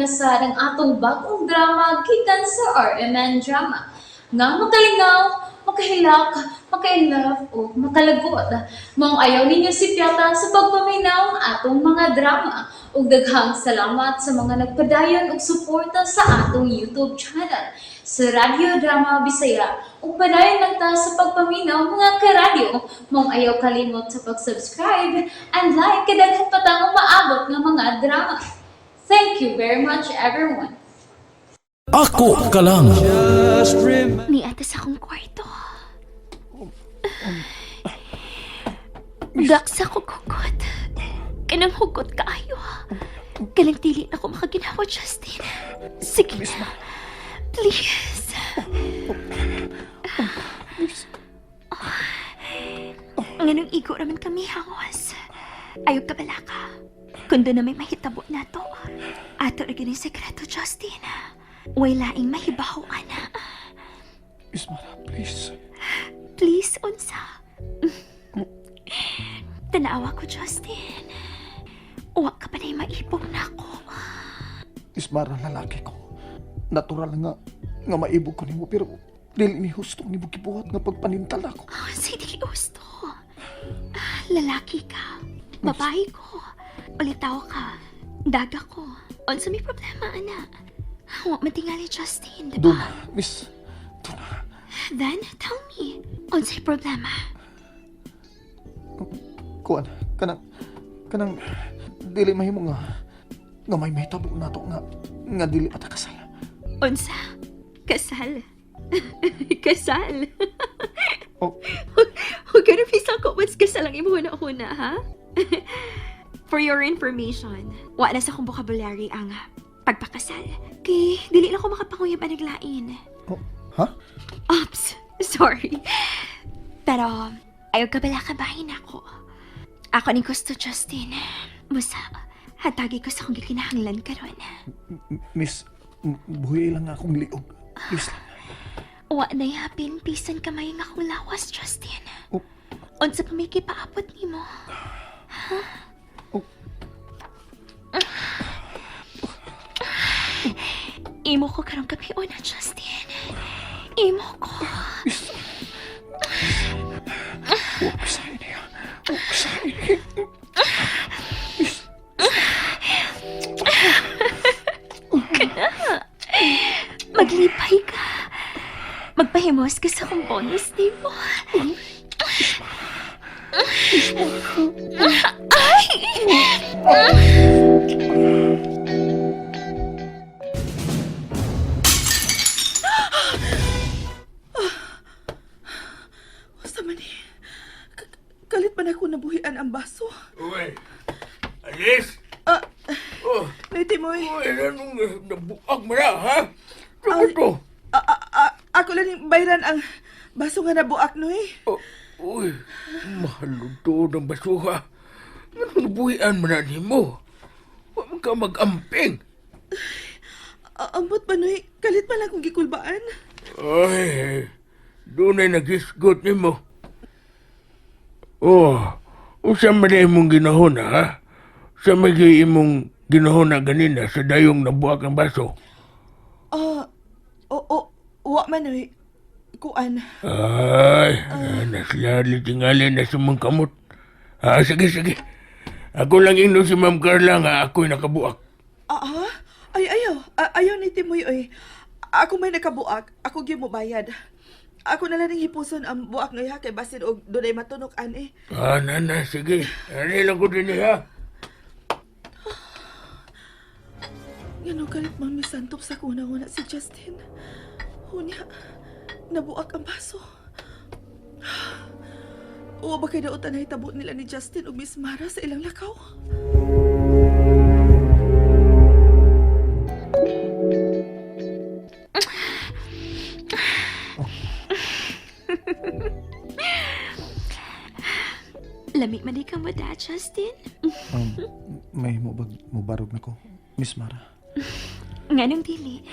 na sad ang atong bag-ong drama gikan sa RMN Drama. Nga makalingaw, makahilak, maka-inlove o makalagot. Maong ayaw ninyo sipyata sa pagpaminaw ang atong mga drama. Ug daghang salamat sa mga nagpadayon og suporta sa atong YouTube channel sa Radyo Drama Bisaya. Ug padayon lang ta sa pagpaminaw, mga karadyo. Maong ayaw kalimot sa pag-subscribe and like kay daghan pa tang umaabot nga mga drama. Thank you very much, everyone. Ako ka lang. Niata sa akong kwarto. Gaksa ko hugot. Kanang hugot kaayo. Kanang dili na ko makaginawa, Justin. Sige na. Please. Nganong igo raman kami hangos. Ayaw ka bala ka. Kung doon na may mahitabo na to. Ato ra gyud sekreto, Justin. Way laing mahibaw, ana. Miss Mara, please. Please, unsa. Tanawa ko, Justin. Uwa ka pa na maibog na ako. Miss Mara, lalaki ko. Natural nga, nga maibog ko nimo pero dili ni husto nimo gibuhat nga pagpanintal ako. Oh, say dili gusto. Ah, lalaki ka. Babae ko. Ulitaw ka. Daga ko. Unsa may problema, ana? Wa matingali, Justin, di Duna, ba? Miss. Duna. Then, tell me. Unsay problema? Kuan, kanang, kanang, dili mahimo nga, nga may mahitabo nato nga, nga dili pa ta kasal. Unsa? Kasal. Kasal. Oh, Huwag ka na bisa ko once kasal ang imo na una, ha? For your information, wala sa akong vocabulary ang pagpakasal. Kay, dili na ko makapanguyab ang naglain. Oh, ha? Ops, sorry. Pero, ayaw ka bala kabahin ako. Ako ni gusto, Justin. Musa, hatagi ko sa akong gikinahanglan karon. Miss, buhi lang akong liog. Please lang. Wa na yapin, bisan kamay nga akong lawas, Justin. Oh. Unsa pa may kipaabot nimo? Oh. Imo ko karong gabi una, Justin. Imo ko. Miss. Huwag ko sa inyo. Huwag ko sa inyo. Miss. Maglipay ka. Magpahimos ka sa akong bonus nimo. Basta man eh. Kalit man ako nabuhian ang baso. Uy, alis! Ah, Oh, Nay Timoy. uy, anong nabuag mo na, ha? Ano to? Ah, ah, ah, ako lang yung bayran ang baso nga nabuak no eh. Oh, uy, mahaluto ng basuha. Anong nabuhian mo na nimo? Huwag man ka mag-amping. Ah, ambot ba noy? Kalit man akong gikulbaan. Ay, doon ay nagisgot nimo. Oh, usa man na imong ginahon, ha? Sa may imong ginahon na ganina sa dayong nabuak ang baso. Ah, o, wa man noy. Kuan. Ay, naslali tingali na sa mong kamot. Ah, sige, sige. Ako lang ingno si Ma'am Carla nga ako'y nakabuak. Ah, ah? Ay, ayaw. Ah, ayaw ni Timoy, oy. Ako may nakabuak. Ako gyud mo bayad. Ako na lang ning hipuson ang buak noy ha kay basin og dunay matunok an eh. Ah, nana, sige. Ano lang ko din eh, ha? Ngano kalit man misantop sa kuna-una si Justin. Hunya, nabuak ang baso. O ba kay daotan na hitabo nila ni Justin ug Miss Mara sa ilang lakaw? Lami man di ka mo da, Justin. May mubag, mubarog na ko. Miss Mara. Nganong dili.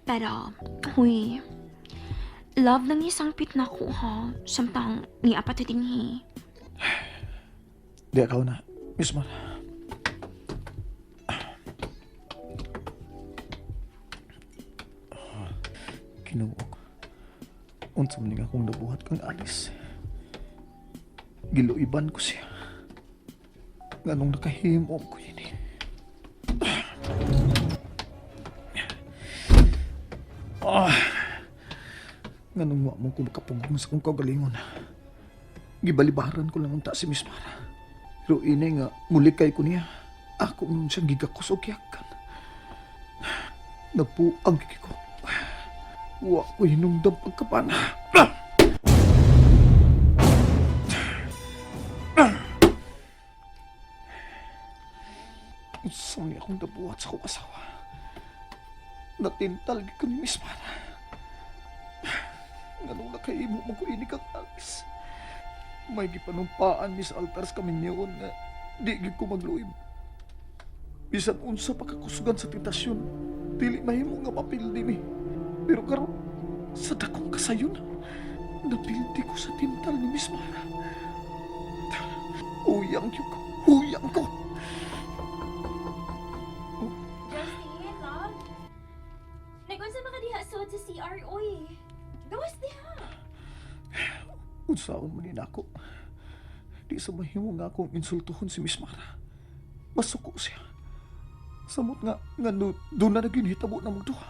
Pero, huy, love lang isang pit na ko, ha? Samtang ni apat dinhi. Di akaw na. Miss Mara. Ginoo ko. Unsa man nga akong nabuhat kang Alice. Giluiban ko siya. Nganong nakahimo ko yun eh. Ah. Nganong wa mo ko makapugong sa kong kagalingon. Gibalibaran ko lang unta si Miss Mara. Pero ini nga, muli kay ko niya. Ako nun siyang gigakos o kiyakan. Nagpuang kiki ko. Wa ko hinungdam pagkapana. Unsa ni akong nabuhat sa akong asawa. Natintal gid ko ni Miss Mara. Nganong nakaimo mo ko ini kang Alice. May gipanumpaan mi sa altar sa kaminyoon nga di gid ko magluib. Bisan unsa pa kakusugan sa tentasyon, dili mahimo nga mapildi mi. Pero karon sa dakong kasayon, napildi ko sa tintal ni Miss Mara. Huyang gyud ko, huyang ko. Justin, love. Nagunsa ba ka diha suod sa CR, oy? Gawas diha. Unsaon man ni nako. Di sa mahimo nga akong insultuhon si Miss Mara. Masuko siya. Samot nga, nga no, doon na naging hitabo na magduha.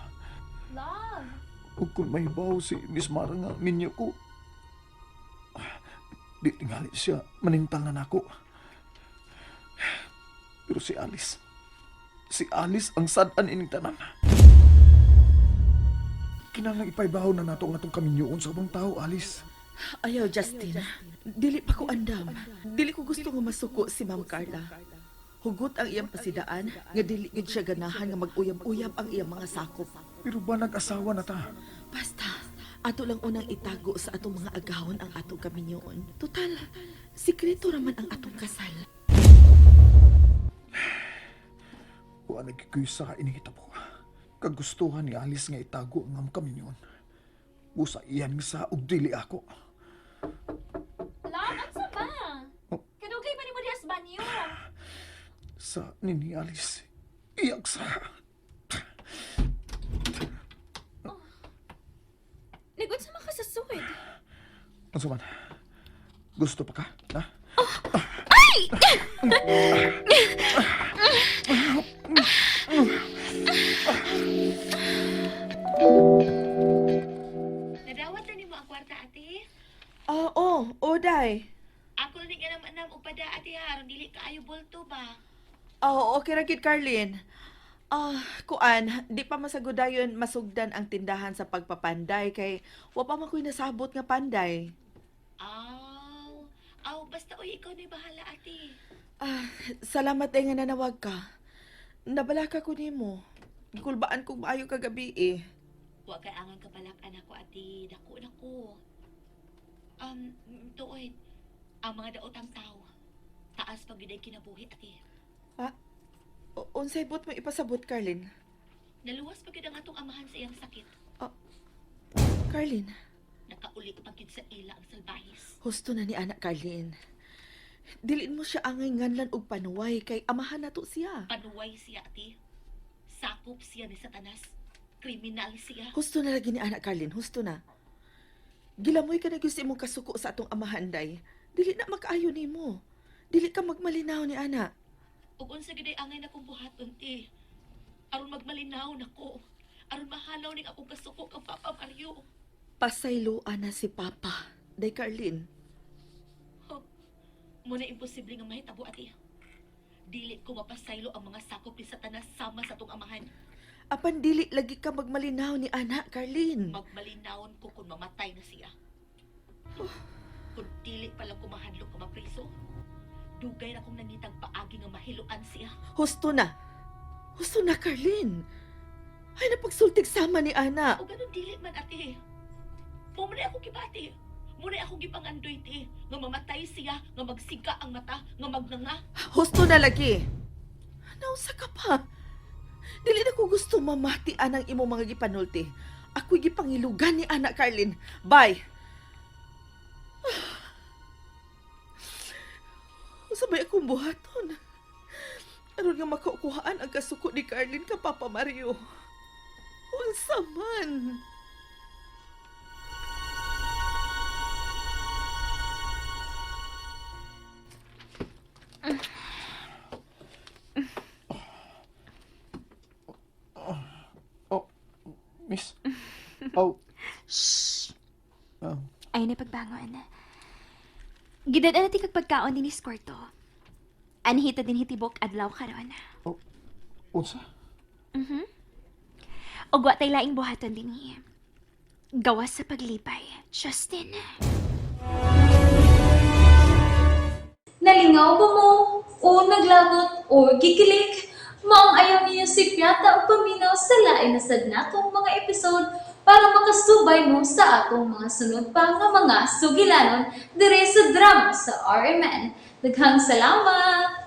Love! Ug kung mahibaw si Miss Mara nga minyo ko, di tingali siya, manintal na nako. Pero si Alice ang sad-an ining tanan. Kinahanglan ipaybaw na nato ang atong kaminyoon sa ubang tao, Alice. Ayaw, Justin. Dili pa ko andam. Dili ko gusto nga masuko si Ma'am Carla. Hugot ang iyang pasidaan nga dili gid siya ganahan nga mag-uyab-uyab ang iyang mga sakop. Pero ba nag-asawa na ta? Basta, ato lang unang itago sa atong mga agahon ang atong kaminyoon. Total, sikreto raman ang atong kasal. Wa nagkikuy sa ining hitabo. Kagustuhan ni Alice nga itago ang among kaminyoon. Busa iyan sa og dili ako. Love, unsa ba? Kanugay pa nimo diha sa banyo? Sa nini Alice, iyak sa. Nagunsa man ka sa suod? Unsa man? Gusto pa ka? Ha? Nadawat na nimo ang kwarta, ate. Oo, oh, oh, day. Ako na ning anam-anam og pada, ate ha, aron dili kaayo bulto ba. Oh, okay ra gid, Carlin. Ah, kuan, di pa masagudayon masugdan ang tindahan sa pagpapanday kay wa pa man ko'y nasabot nga panday. Aw, aw basta oy ikaw na bahala, ate. Ah, salamat ay nga nanawag ka. Nabalaka ko nimo. Gikulbaan kog maayo kagabi eh. Wa kay angan kabalak anak ko, ate. Dako nako. Tuod ang mga daotang tao. Taas pag gyud ay kinabuhi, ate. Ha? Unsay buot mo ipasabot, Carlin? Naluwas pa gyud ang atong amahan sa iyang sakit. Carlin, Nakauli pa gyud sa ila ang salbahis. husto na ni anak Carlin. Dilin mo siya angay nganlan og panuway kay amahan nato siya. Panuway siya, ate. Sakop siya ni Satanas. Kriminal siya. Husto na lagi ni anak Carlin, husto na. Gilamoy ka na gyud sa imong kasuko sa atong amahan day. Dili na makaayo nimo. Dili ka magmalinaw ni ana. Ug unsa gid ay angay na kong buhaton ti. Aron magmalinaw nako. Aron mahalaw ning akong kasuko kang Papa Mario. Pasayloan na si Papa. Day Carlin, Muna imposible nga mahitabo ate. Dili ko mapasaylo ang mga sakop ni Satanas sama sa atong amahan. apan dili lagi ka magmalinaw ni ana Carlin. Magmalinawon ko kung mamatay na siya. Kung dili pala ko mahadlok ka mapriso, dugay na kong nangitag paagi nga mahiluan siya. Husto na. Husto na, Carlin. Ay, napagsultig sama ni Ana. O ganun dili man ate. Muna ako gibati. Muna ako gipangandoy ti. Nga mamatay siya, nga magsiga ang mata, nga magnanga. Husto na lagi. Nausa ka pa. Dili na ko gusto mamati anang imong mga gipanulti. Ako'y gipangilugan ni Ana, Carlin. Bye. Sabay akong buhaton. Aron nga makukuhaan ang kasuko ni Carlin ka Papa Mario. Unsa man. miss. Oh, Shh! oh. Ay na pagbangon. Gidad-an na ti kag pagkaon din is kwarto. Anhita din hitibok adlaw karon. Oh, unsa? Og wa tay laing buhaton dinhi. Gawas sa paglipay, Justin. Nalingaw ba mo? O naglagot o gikilig? Maong ayaw niyo si Piata o paminaw sa lain na sad natong mga episode para makasubay mo sa atong mga sunod pa nga mga sugilanon dire sa drama sa RMN. Daghang salamat!